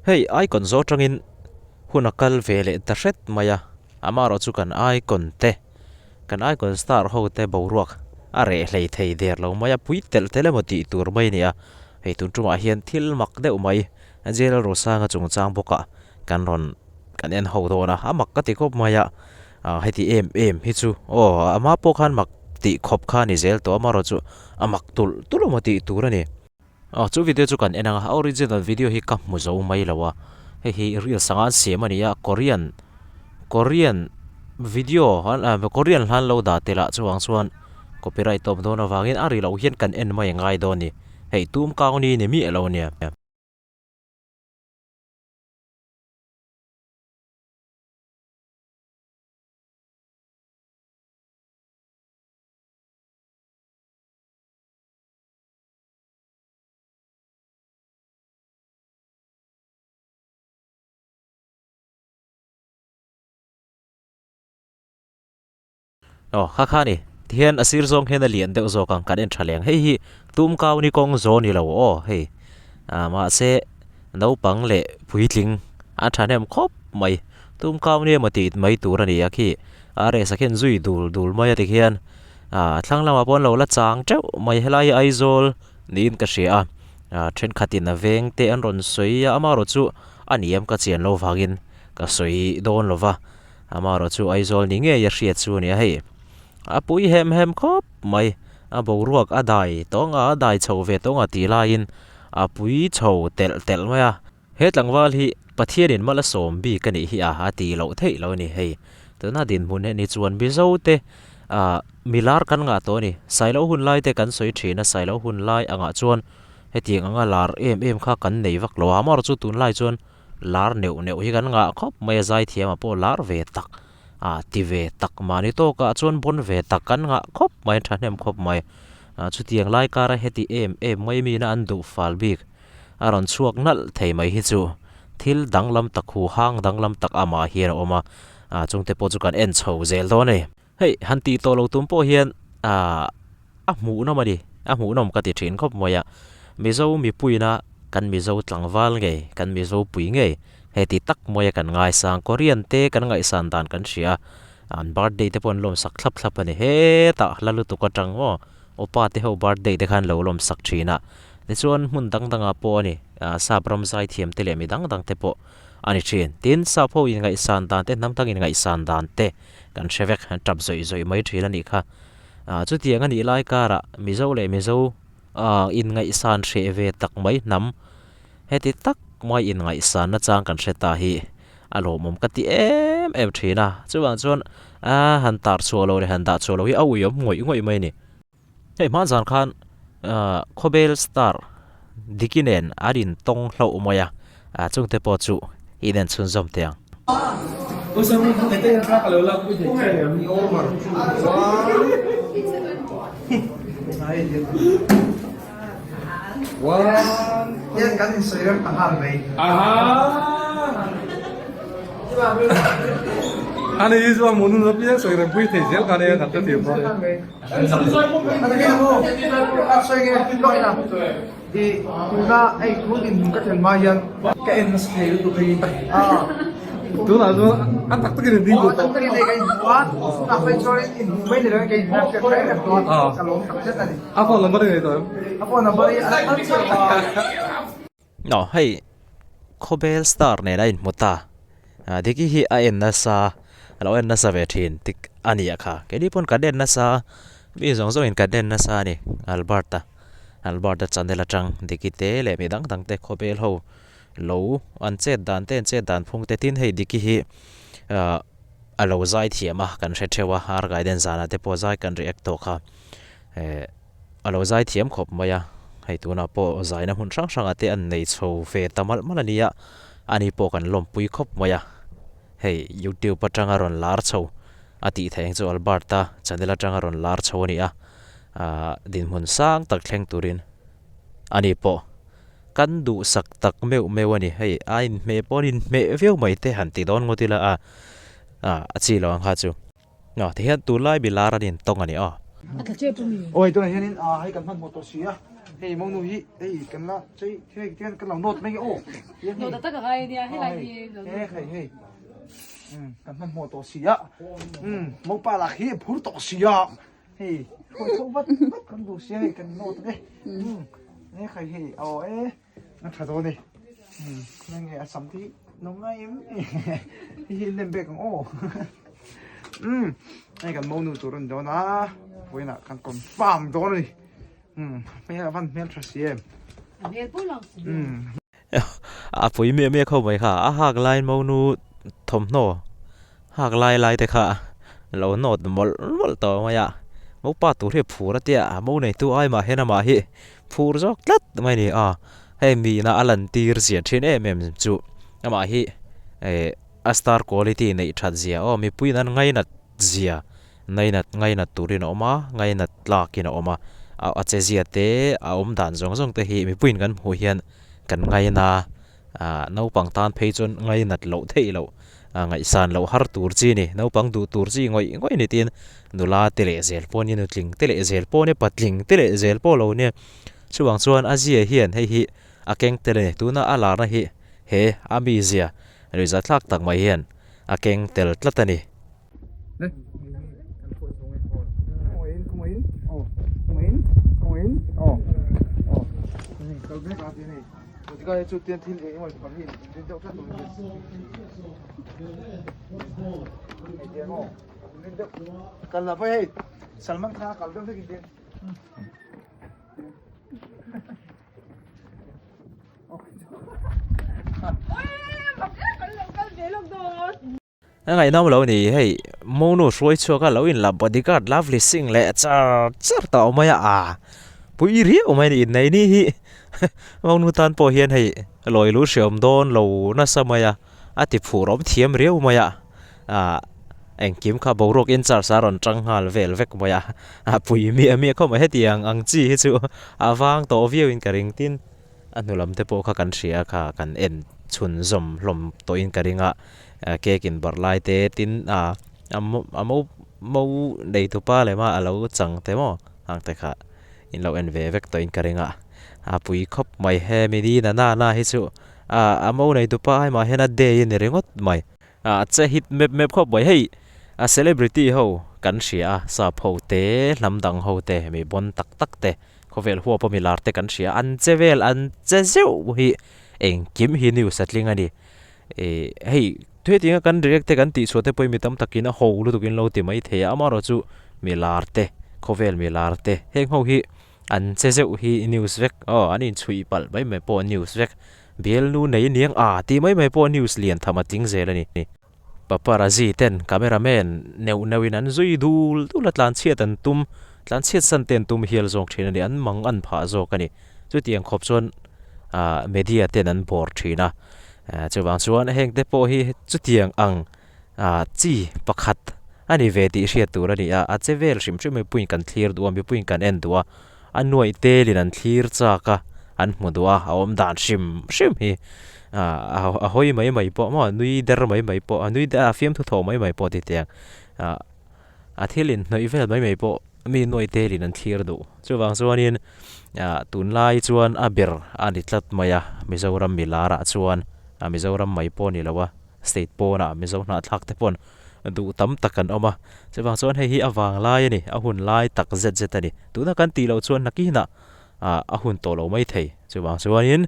Hei icon zawh atangin hun a kal ve leh ta hret mai a, amaherawh chu kan icon te, kan icon star ho te boruak a reh hlei thei der lo mai a, pui telh telh emaw tih tur mai a ni a. Hei tun tumah hian thil mak deuh mai J L Rosanga chungchang bawkah kan rawn kan en ho dawn a, a mak ka ti khawp mai a, heti em em hi chu aw a hma pawh khan mak tih khawp kha a ni zel tawh a, amaherawh chu a mak tulh tulh emaw tih tur a ni. Aw chu video chu kan en ang a, a original video hi ka hmu zo mai lo a, hei hi reels anga an siam a ni a, Korean Korean video Korean hlan lo dah tel ah chuang chuan copyright tawp dawn avangin a ri loh hian kan en mai a ngai dawn a ni, hei tum kau ni ni miah lo a nia. Aw kha kha ni tihian a sir zawng hian a lian deuh zawk ang kan en tha leng hei hi tum kau ni kawng zaw ni lo aw hei ah mahse naupang leh puitling an thahnem khawp mai tum kau ni emaw tih mai tur a ni a khi a resa khian zui dul dul mai a tikhian ah thlang lamah pawh an lo la chang teuh mai helai hi Aizawl niin ka hria a ah thenkhatin a veng te an rawn sawi a amaherawh chu a ni em ka chian loh vangin ka sawi dawn lo va. Amaherawh chu Aizawl ni ngei a hriat chu a ni a hei. A pui hem hem khawp mai, a boruak a dai tawng a, a dai chho ve tawng a tih laiin a pui chho telh telh mai a. He tlangval hi Pathianin mal a sawm bik a nih hi a, a tih loh theih lo a ni hei. Tuna dinhmun hi a ni chuan Mizo te ah milar kan ngah tawh a ni. Sailo hun lai te kan sawi thin a, Sailo hun lai angah chuan hetiang anga lar em em kha kan nei vak lo a, amaherawh chu tunlai chuan Lar neuh neuh hi kan ngah khawp mai a, zaithiam ah pawh lar ve tak ah ti ve tak mahni tawkah chuan bawn ve tak kan ngah khawp mai a thahnem khawp mai. Ah chutiang lai kara heti em em mai mina an duh fal bik a rawn chhuak nalh thei mai hi chu thil danglam tak hu hang danglam tak amah hian a awm a, ah chungte pawh chu kan en chho zel dawn a ni. Hei han tih tawh lo tum pawh hian aah a hmuhnawm a ni, a hmuhnawm ka ti thin khawp mai a. Mizo mipuina kan Mizo tlangval ngei, kan Mizo pui ngei heti tak maia kan ngaisang, Korean te kan ngaihsan dan kan hria a, an birthday te pawh an lawmsak thlap thlap a ni. Hetah hla lutuk atang maw Opa te ho birthday te khan lo lawmsak thin a, tichuan hmun dang dangah pawh a ni, sap ram zaithiam te leh mi dang dang te pawh a ni thin. Tin, sap ho inngaihsan dan te, hnam dang inngaihsan dan te, Kan hre vek, an tap zawih zawih mai thin a nih kha. Ah chutiang a nih lai karah Mizo leh Mizo ah inngaihsan hreh ve tak mai hnam heti tak mai inngaihsan nachang kan hre ta hi a lawmawm ka ti em em thin a. Chuvang chuan ah han tar chhuah loh leh han dah chhuah loh hi a uiawm ngawih ngawih mai a ni. Hei hma zan khan ah khawbel star Diki nen an in tawng hlauh mai a, ah chungte pawh chu in en chhunzawm teh ang. Aw hei khawbel star nen a inhmu ta Diki hi a en nasa a lo en nasa ve thin tik a ni a kha keini pawn kan en nasa a mi zawng zawngin kan en nasa a ni Albert-a Albert-a channel atang Diki te leh mi dang dang te khawbel ho lo an chet dan te an chet dan phung te tin hei Diki hi ah a lo zai thiam a kan hre theuh a ar guidance zanah te pawh zai kan react tawh kha eh a lo zai thiam khawp mai a hei tunah pawh zaina hmun hrang hrangah te an nei chho ve ta malh malh a ni a ani pawh kan lawmpui khawp mai a hei youtube atanga rawn lar chho a tih theih ang chu Alberta channel atanga rawn lar chho a ni a ah dinhmun sang tak thleng turin ani pawh kan duhsak tak meuh meuh a ni hei a inhmeh pawh an inhmeh viau mai te han ti dawn ngawt ila a ah a chi lo ang kha chu. Aw tihian tunlai mi lar an intawng a ni aw. Awi tunah hianin hei kan hmanhmawh tawh si a. Hei monu hi hei kan la chei hei tian kan lo nawt mai aw tian hei Nawt tak a ngai ania helai hi lo nawt hei hei um kan hmanhmawh tawh si a um mopa lah hi a phur tawh si a hei hruai tho vat vat kan duh sia hei kan nawt ang e um e khai hei aw e a tha dawn e um khawnge nge a sam te hi lo ngai em hei hi nem bek ang aw um hei kan monu tur a ni dawn a vawiinah kan confirm dawn a ni. Umm hmel a van hmel tha si em. A hmel pawh lang si. Umm. A pui miah miah kho mai kha a hak lai monu thawmhnaw hak lai lai te kha lo nawt mawlh mawlh tawh mai a mopa tur hi a phur a tia mo neitu ai mah hian amah hi phur zawk tlat mai a ni a hei mihna a lan tir zia thin em em chu amah hi eh a star quality neih that zia aw mipuiin an ngainat zia ngainat ngainat turin a awm a, ngainat tlakin a awm a, a che zia te a awm dan zawng zawng te hi mipuiin kan hmuh hian kan ngaina ah naupang tan phei chuan ngainat loh theih loh ah ngaihsan loh har tur chi a ni naupang duh tur chi ngawih ngawih a ni tiin nula te leh zel pawh a nia nutling te leh zel pawh a nia patling te leh zel pawh lo nia chuvang chuan a zia hian hei hi a keng tel a ni tuna a larna hi he a mizia ruihzat thlak tak mai hian a keng tel tlat a ni. A ngaihnawm lo ni hei monu hruai chhuak a lo in la bodyguard lovely singh leh char char tawh awm mai a ah pui riau mai a ni innei ni hi monu tan pawh hian hei lawi lu hreawm dawn lo nasa mai a a ti phur awm thiam riau mai a ah engkim kha boruak in charge a rawn tang nghal vel vek mai a a pui miah miah khawp mai hetiang ang chi hi chu a vang tawh viau in ka ring tin. A hnu lam te pawh kha kan hria kha kan en chhun zawm hlawm tawhin ka ring a, cake in barh lai te tin a a mo mo nei tupa leh mah a lo chang te maw ang te kha in lo en ve vek tawhin ka ring a, a pui khawp mai he mini na na na hi chu a a mo nei tupa ai mah hian a day a ni ringawt mai. A che hit mep mep khawp mai hei a celebrity ho kan hria a sap ho te hnam dang ho te mi bawn tak tak te khawvel huap a mi lar te kan hria an che vel an che zeuh hi engkim hi news a tling a ni ih hei thutianga kan react te kan tih chhuah te pawhin mi tam takin a ho lutuk in lo ti mai thei a amaherawhchu mi lar te khawvel mi lar te heng ho hi An che zeuh hi news vek aw an inchhuih palh mai mai pawh news vek bialnu nei niang a tih mai mai pawh news lian tham a tling zel a ni. Paparazzi ten camera man neuh neuh in an zui dul dul a tlanchhiat an tum tlanchhiat san te an tum hial zawk thin a ni an mang an phah zawk a ni chutiang khawp chuan ah media ten an bawr thin a chuvang chuan heng te pawh hi chutiang ang ah chi pakhat a ni ve tih hriat tur a ni a, a che vel hrim hrim mipuiin kan thlir duh a mipuiin kan en duh a, a nuaih telin an thlir chak a, an hmu duh a, a awm dan hrim hrim hi ah a hawi mai mai pawh maw nui der mai mai pawh a nui der a fiamthu thawh mai mai pawh titiang ah a thil inhnawih vel mai mai pawh mi nuaih telin an thlir duh chuvang chuanin ah tunlai chuan a ber a ni tlat mai a Mizoram milar ah chuan ah Mizoram mai pawh a ni lo a. State pawnah Mizo hnahthlak te pawn duh tam tak an awm a, chuvang chuan hei hi a vang lai a ni, a hun lai tak zet zet a ni. Tuna kan tih loh chuan nakinah ah a hun tawh lo mai thei. Chuvang chuanin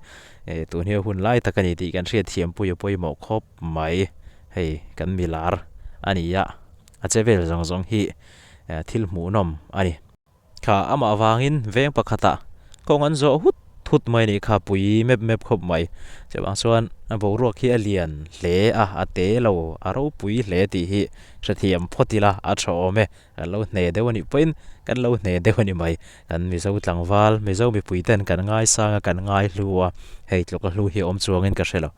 eh tun hi a hun lai tak a ni tih kan hriat thiam pui a pawimawh khawp mai. Hei kan milar a ni a, a che vel zawng zawng hi thil hmuhnawm a ni. Kha amah avangin veng pakhatah kawng an zawh hut hut mai a nih kha pui mep mep khawp mai. Chuvang chuan a boruak hi a lian hle a, a te lo, a ropui hle tih hi hrethiam phawt ila a tha awm e. Kan lo hne deuh a nih pawhin kan lo hne deuh a ni mai. Kan Mizo tlangval, Mizo mipui ten kan ngaisang a, kan ngaihlu a, hei tluka hlu hi a awm chuangin ka hre lo.